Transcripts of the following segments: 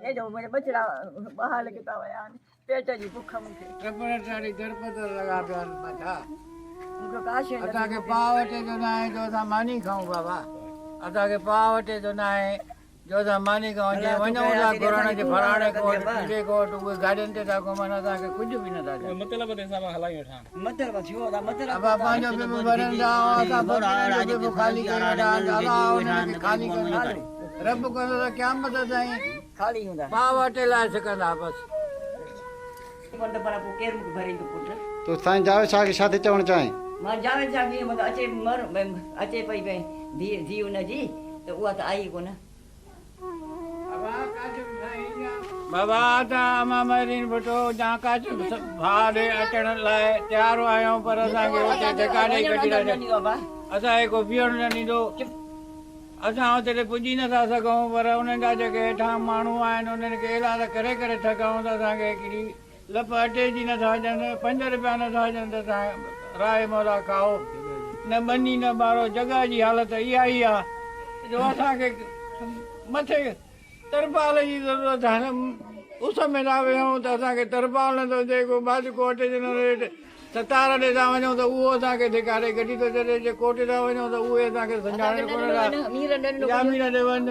ايڏو منهنجا ٻچڙا بحال ڪتا ويا آهن پيٽ جي بک مون کي. ٽپڙ ٽاڙي درپدر لڳا پيا آهن پاڇا. مون کي ڪا شيء نه اسان کي پاء اٽي جو ناهي جو اسان ماني کائون بابا اسان کي پاء اٽي جو ناهي جو اسان ماني کائون جي وڃون ٿا گهرڻ جي فلاڻي ڪوٽ ٽيڙي ڪوٽ اهي گاڏين تي ٿا گهمن اسان کي ڪجهه به نٿا ڏين. مطلب تي حساب هلايون ويٺا آهن. مطلب ڇو ادا مطلب ابا پنهنجو به به ڀرن ٿا اسان فقيرن جو به به خالي ڪري ويٺا آهن الله انهن کي خالي ڪندو رب ڪندو ته قيامت تائين خالي هوندا. پاء اٽي لاء سڪندا بس. ڪونه ته ڀلا پوء ڪير مون کي ڀريندو پٽ. تون سائين جاويد شاهه کي ڇا ٿي چوڻ چاهين؟ مان جاويد شاهه کي مطلب اچي مر اچي پئي ڀئي ڌيء ڌيء ان جي ته اها ته آئي ڪونه. بابا اسان امان مهرين ڀٽو جا قاسم ڀاء ڏي اچڻ لاء تيار آهيون پر اسان کي اتي ڌڪا ڏئي ڪڍي ٿا ڇڏين اسان کي ڪو بيهڻ نه ڏيندو اسان اتي پڄي نه ٿا سگهون پر انهن جا جيڪي هيٺان ماڻهو آهن انهن کي اعلان ڪري ڪري ٿڪا آهيون ته اسان کي هڪڙي لپ اٽي جي نٿا ڏين، پنج رپيا نٿا ڏين ته اسان راء مولا کائو، نه ٻني نه ٻارو، جڳهه جي حالت اها ئي آ جو اسان کي مٿي ترپال جي ضرورت آ نه اس ۾ ٿا ويهون ته اسان کي ترپال نٿو ڏي ڪو ٻاجهڪو اٽي جو نه ريٽ ستار ڏي ٿا وڃون ته اهو اسان کي ڌڪاري ڪڍي ٿو ڇڏي، جي ڪوٽ ٿا وڃون ته اهي اسان کي سڃاڻن ڪونه ٿا، ڄامير ڏي وڃ.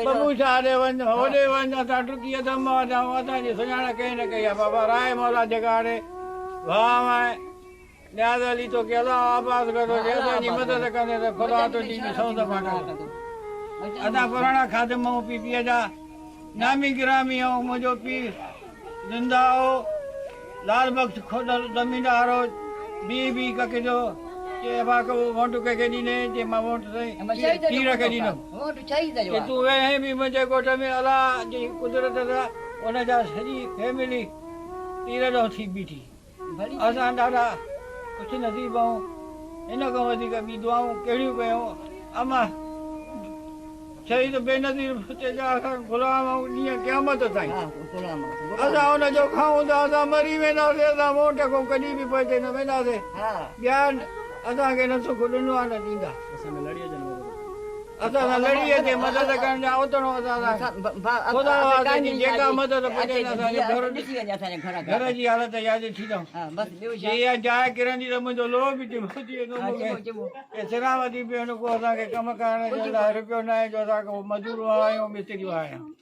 ببو شاهه ڏي وڃ، هوڏي وڃ، اسان ڊڪي اڌم مئا ٿيائون، اسان جي سڃاڻ ڪنهن نه ڪئي آهي، بابا راء مولا جڳاڙي، ڀاء آهين، نياز علي توکي الله آباد ڪندو، جي اسان جي مدد ڪندين ته خدا تنهنجي به سون دفعا ڪندو. اسان پراڻا خادم آهيون پي پيء جا، نامي گرامي آهيون، منهنجو پيء زنده هو، لال بخش کوڏل زميندار هو، بي بي ڪڪ جو، چي ابا وونٽ ڪنهن کي ڏيندين؟ چي مان وونٽ سائين پير کي ڏيندم. چي تون ويهين به منهنجي ڳوٺ ۾ الله جي قدرت سان ان جا سڄي فيملي پير ڏانهن ٿي بيٺي. اسان ڏاڍا خوش نصيب آهيون، هن کان وڌيڪ ٻي دعائون ڪهڙيون ڪيون، امان شهيد بينظير ڀٽي جا اسان غلام آهيون ڏينهن قيامت تائين اسان ان جو کائون ته اسان مري وينداسين اسان ووٽ کان ڪڏهن به پوئتي نه وينداسين ٻيا اسان کي نه سک ڏنو آهي نه ڏيندا. اسان سان لڙي اچي مدد ڪرڻ جا اوتڻو اسان سان خدا واسطي جي جيڪا مدد پڄين اسان جو گهر گهر جي حالت اها ڏٺي اٿم جي اها جاء ڪرندي ته منهنجو لوهه به چٻو ٿي ويندو مون کي سران وڌي پيو هن ڪو اسان کي ڪم ڪرڻ جي لاء رپيو ناهي جو اسان ڪو مزور آهيون مستري آهيون.